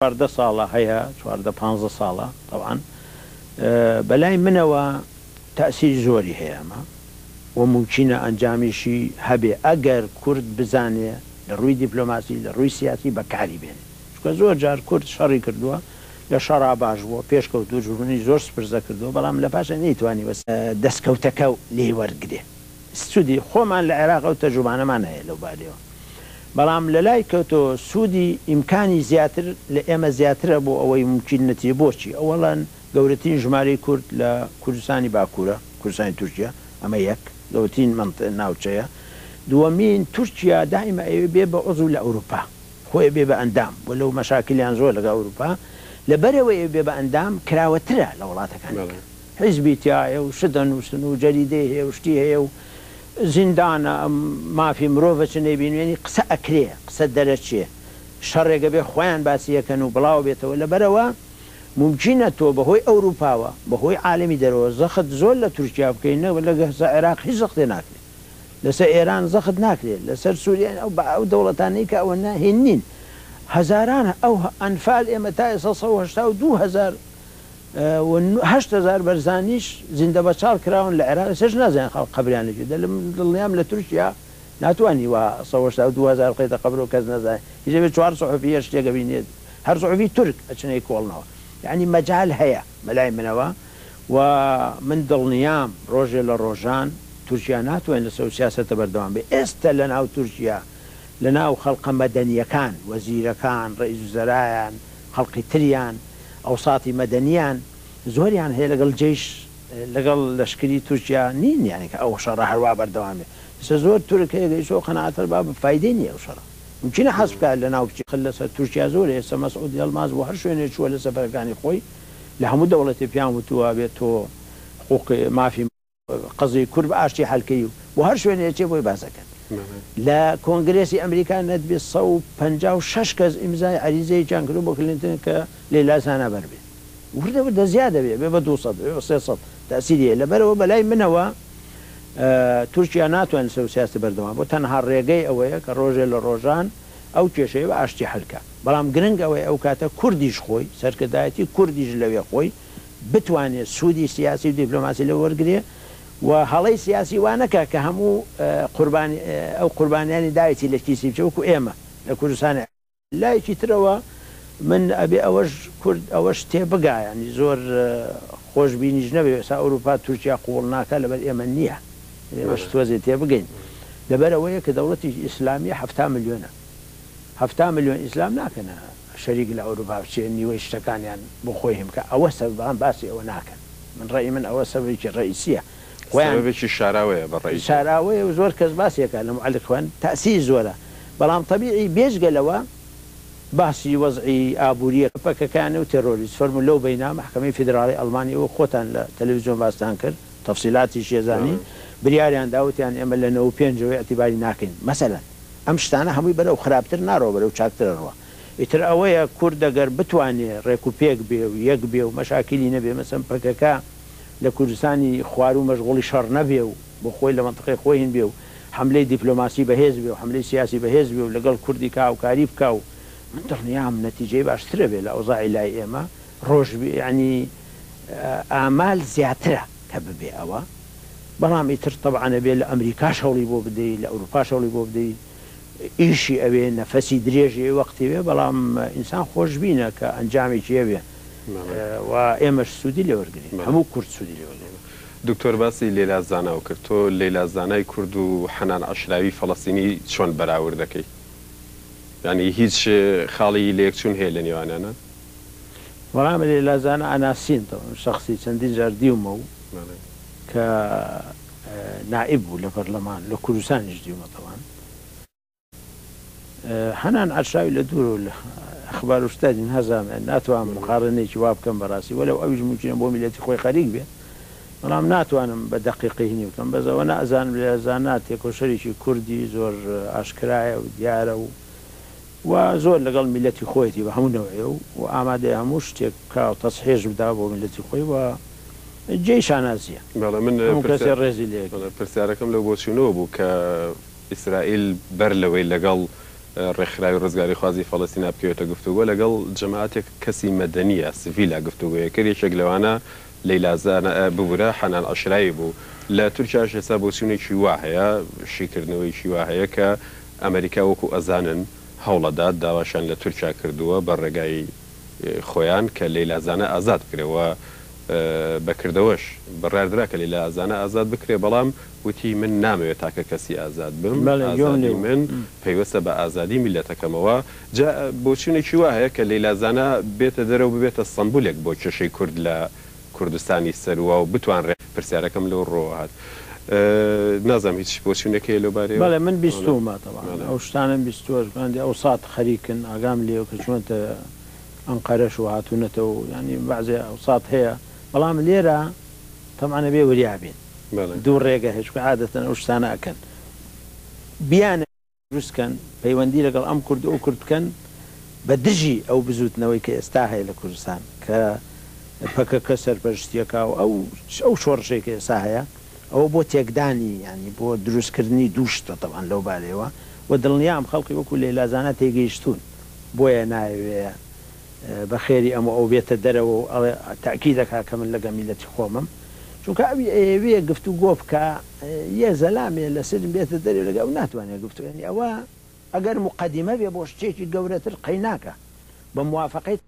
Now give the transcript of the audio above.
14 ساڵە هەیە، 14 پانزە ساڵە تەبعەن، بەلای منەوە تەئسیری زۆری هەیە ئەمە و مومکینە ئەنجامیشی هەبێ ئەگەر کورد بزانێ لە ڕووی دیپلۆماسی لە ڕووی سیاسی بەکاری بێنێ چونکە زۆر جار کورد شەڕی کردووە لە شەڕا باش بووە پێشکەوتووە دوژمنی زۆر سپرزە کردووە بەڵام لە پاشا نەیتوانیوە دەستکەوتەکە لێی وەرگرێ. سودی خۆمان لە عێراق ئەو تەجروبانەمان هەیە لەو بارەیەوە، بەڵام لە لای کەوتۆ سودی ئیمکانی زیاتر لە ئێمە زیاترە بۆ ئەوەی مومکین نەتیجە بۆچی؟ ئەوەڵەن گەورەترین ژمارەی کورد لە کوردستانی باکورە، کوردستانی تورکیا، ئەمە یەک گەورەترین ناوچەیە، دووەمین تورکیا دائیمە ئەیەوێ بێ بە عوزو لە ئەوروپا، خۆی ئەبێ بە ئەندام، وەلەو مەشاکلیان زۆر لەگەڵ ئەوروپا، لەبەرئەوەی ئەبێ بە ئەندام کراوەترە لە وڵاتەکانی کە. حیزبی تیایە و شت ئەنووسن و جەریدەی هەیە و شتی هەیە و زیندانە مافی مرۆڤە چ نەیبینوێنی قسە ئەکرێ قسە دەرەچێ شەڕێک ئەبێ خۆیان باسی ئەکەن و بڵاو ئەبێتەوە لەبەرئەوە مومکینە تۆ بەهۆی ئەوروپاوە بەهۆی عالەمی دەرەوە زەخت زۆر لە تورکیا بکەی نە لەگەسە عێراق هیچ زەختێ ناکرێ لەسەر ئێران زەخت ناکرێ لەسەر سوریا ئەو ئەو دەوڵەتانەی کە ئەوەنە هین نین هەزاران ئەو ئەنفال ئێمە تا ئێستا 182 هەزار و 8000 بەرزانیش زیندەبەچاڵ کراون لە عێراق ئێستاش نازانین خەڵک قەبریان لە کوێ دە دڵنیام لە تورکیا ناتوانی وا 182 هەزار بخەیتە قەبر و کەس نەزانێ هیچ ئەبێ چوار سوحوفی هەر شتێک ئەبینێت هەر سوحوفی تورک ئەچن ئەیکۆڵنەوە یەعنی مەجال هەیە بەلای منەوە و من دڵنیام ڕۆژێ لە ڕۆژان تورکیا ناتوانێت لەسەر ئەو سیاسەتە بەردەوام بێ ئێستە لەناو تورکیا لەناو خەڵقە مەدەنیەکان وەزیرەکان ڕەئیس وزەرایان خەڵقی تریان ئەوساتی مەدەنیان زۆریان هەیە لەگەڵ جەیش لەگەڵ لەشکری تورکیا نین یانی کە ئەو شەڕە هەروا بەردەوام بێ ئێستا زۆر تورک هەیە گەیشتوە ئەو قەناعەتە بابە فایدەی نیە ئەو شەڕە مومکینە حەز بکات لەناو بچێ لەسەر تورکیا زۆرە ئێستا مەسعود یەڵماز بۆ هەر شوێنێ چووە لە سەفەرەکانی خۆی لە هەموو دەوڵەتێ پیان وتووە ئەبێ تۆ حقوقی مافی قەزیەی کورد بە ئاشتی حەل کەی و بۆ هەر شوێنێ ئەچێ بۆی باس ئەکەن. لە کۆنگرێسی ئەمریکا نەدبێ 156 کەس ئیمزای عەریزەیەکیان کردوە بۆ کلینتن کە لەیلا زانا بەر بێ. وردە وردە زیاد ئەبێ، ئەبێ بە 200، ئەبێ بە 300 تەئسیری هەیە. لەبەرئەوە بەلای منەوە تورکیا ناتوانێت لەسەر سیاسەت بەردەوام بۆ تەنها ڕێگەی ئەوەیە کە ڕۆژێ لە ڕۆژان ئەو کێشەیە بە ئاشتی حەل کا. بەڵام گرنگ ئەوەیە ئەو کاتە کوردیش خۆی، سەرکردایەتی کوردیش لەوێ خۆی بتوانێ سوودی سیاسی و دیپلۆماسی لەوە وەرگرێ و هەڵەی سیاسی وا نەکا کە هەموو قوربانی ئەو قوربانیانی داوێتی لە کیسی بچێ وەکوو ئێمە لە کوردستانی لایەکی ترەوە من ئەبێ ئەوەش کورد ئەوەش تێ بگا یانی زۆر خۆشبینیش نەبێ ئێستا ئەوروپا تورکیا قبوڵ ناکا لەبەر ئێمە نییە ئێمەش تۆزێ تێ بگەین لەبەر ئەوەیە کە دەوڵەتێکی ئیسلامی 70 ملیۆنە 70 ملیۆن ئیسلام ناکەنە شەریک لە ئەوروپا بچێ نیوەی شتەکانیان بۆ خۆی هین بکا ئەوە سەبەب بەڵام باسی ئەوە ناکەن من ڕەئی من ئەوە سەبەبێکی ڕەئیسیە خۆیان سەبەبێکی شاراوەیە بە ڕەئی تۆ. شاراوەیە و زۆر کەس باسی ئەکا لە موعەلیق خۆیان تەئسیری زۆرە بەڵام تەبیعی بێجگە لەوە باسی وەزعی ئابووریە پەکەکەیانە و تێرۆریست فەرموو لەو بەینا مەحکەمەی فیدراڵی ئەڵمانی ئەوە خۆتان لە تەلەفزیۆن باستان کرد تەفسیلاتیشی ئەزانی بریاریان دا وتیان ئێمە لە نەوە پێنجەوە ئیعتیباری ناکەین مەسەلەن ئەم شتانە هەمووی بەرەو خراپتر ناڕوا بەرەو چاکتر ئەڕوا. ئیتر ئەوەیە کورد ئەگەر بتوانێ ڕێک و پێک بێ و یەک بێ و مەشاکیلی نەبێ مەسەن پەکەکە لە کوردستانی خواروو مەشغوڵی شەڕ نەبێ و بۆ خۆی لە مەنتقەی خۆی هین بێ و حەملەی دیپلۆماسی بەهێز بێ و حەملەی سیاسی بەهێز بێ و لەگەڵ کوردی کە هاوکاری بکا و من دڵنیام نەتیجەی باشترە بێ لە ئەوزاعی لای ئێمە ڕۆژ یانی ئامال زیاترە کە ببێ ئەوە بەڵام ئیتر تەبعەن ئەبێ لە ئەمریکاش هەوڵی بۆ بدەی لە ئەوروپاش هەوڵی بۆ بدەی ئیشی ئەوێ نەفەسی درێژی ئەوێ وەختی ئەوێ بەڵام ئینسان خۆشبینە کە ئەنجامێکی هەبێ و ئێمەش سوودی لێ وەرگرین هەموو کورد سوودی لێ وەرگرێ. دکتۆر باسی لەیلا زاناو کرد تۆ لەیلا زانای کورد و حەنان عەشراوی فەڵەستینی چۆن بەراورد دەکەی؟ یانی هیچ خاڵی لەیەکچوون هەیە لە نێوانیانا؟ وەڵا من لەیلا زانا ئەناسین تەبعەن شەخسی چەندین جار دیومە و کە نائیب بوو لە پەرلەمان لە کوردستانیش دیومە تەبعەن حەنان عەرشاوی لە دوورەوە لە ئەخبار و شتا دیم نازانم یانی ناتوانم مقارنەیەکی وا بکەم بەڕاستی وەلەو ئەویش مومکینە بۆ میللەتی خۆی خەریک بێ بەڵام ناتوانم بە دەقیقی هینی بکەم بەس ئەوە نازانم لە زانا تێکۆشەرێکی کوردی زۆر ئاشکرایە و دیارە و و زۆر لەگەڵ میللەتی خۆیەتی بە هەموو نەوعێ و و ئامادەیە هەموو شتێک بکا و تەزحیەش بدا بۆ میللەتی خۆی و جێی شانازیە بەڵێ من هەموو کەسێ پرسیار ڕێزی لێ بەڵێ ئەگرێ. پرسیارەکەم لەو بۆچوونەوە بوو کە ئیسرائیل بەر لەوەی لەگەڵ ڕێکخراوی ڕزگاریخوازی فەڵەستینا بکەوێتە گفتوگۆ لەگەڵ جەماعەتێک کەسی مەدەنییە سڤیلە گفتوگۆیە کرد یەکێک لەوانە لەیلا زانا ببورە حەنان عەشراوی بوو لە تورکیاش ئێستا بۆچوونێکی وا هەیە شیکردنەوەیەکی وا هەیە کە ئەمەریکا وەکو ئەزانن هەوڵەدات داواشیان لە تورکیا کردووە بە ڕێگای خۆیان کە لەیلا زانا ئازاد بکرێ و بە کردەوەش بڕیار درا کە لەیلا زانا ئازاد بکرێ بەڵام وتی من نامەوێت تاکە کەسی ئازاد بم، بەڵێ گوێم لێ ئازادی بوو. من پەیوەستە بە ئازادی میللەتەکەمەوە. جا بۆچوونێکی وا هەیە کە لەیلا زانا بێتە دەرەوە ببێتە سەمبولێک بۆ کێشەی کورد لە کوردستانی سەرووا و بتوانرێ پرسیارەکەم لەو ڕووەوە هات. نازانم هیچ بۆچوونێک هەیە لەو بارەیەوە؟ بەڵێ من بەڵێ بیستوومە تەبعەن بەڵێ. ئەو شتانەم بیستووە چونکە هەندێ ئەوسات خەریکن ئاگام لێیە کە چوونەتە ئەنقەرەش و هاتوونەتەوە و یانی بەعزێ ئەوسات هەیە بەڵام لێرە تەبعەن ئەبێ وریا بین. بەڵێ. دوو ڕێگە هەیە چونکە عادەتەن ئەو شتانە ئەکەن بیانەوێ دروست کەن پەیوەندی لەگەڵ ئەم کورد و ئەو کورد بکەن بە دژی ئەو بزوتنەوەی کە ئێستا هەیە لە کوردستان کە پەکەکە سەرپەرشتیەکا و ئەو ئەو شۆڕشەی کە ئێستا هەیە ئەوە بۆ تێکدانی یانی بۆ دروست کردنی دوو شتە تەبعەن لەو بارەیەوە و دڵنیام خەڵکی وەکو لەیلا زانا تێگەیشتوون بۆیە نایەوێ بە خێری ئەم و ئەو بێتە دەرەوە و ئەڵێ تەئکید ئەکا کە من لەگە میللەتی خۆمم چونکە ئەوی ئەیەوێ گفتو گۆ بکا یە زەلامێ لە سجن بێتە دەرێ لەگە ئەو ناتوانێ گفتو یانی ئەوە ئەگەر موقەدیمە بێ بۆ شتێکی گەورەتر قەیناکە بە موافەقەی.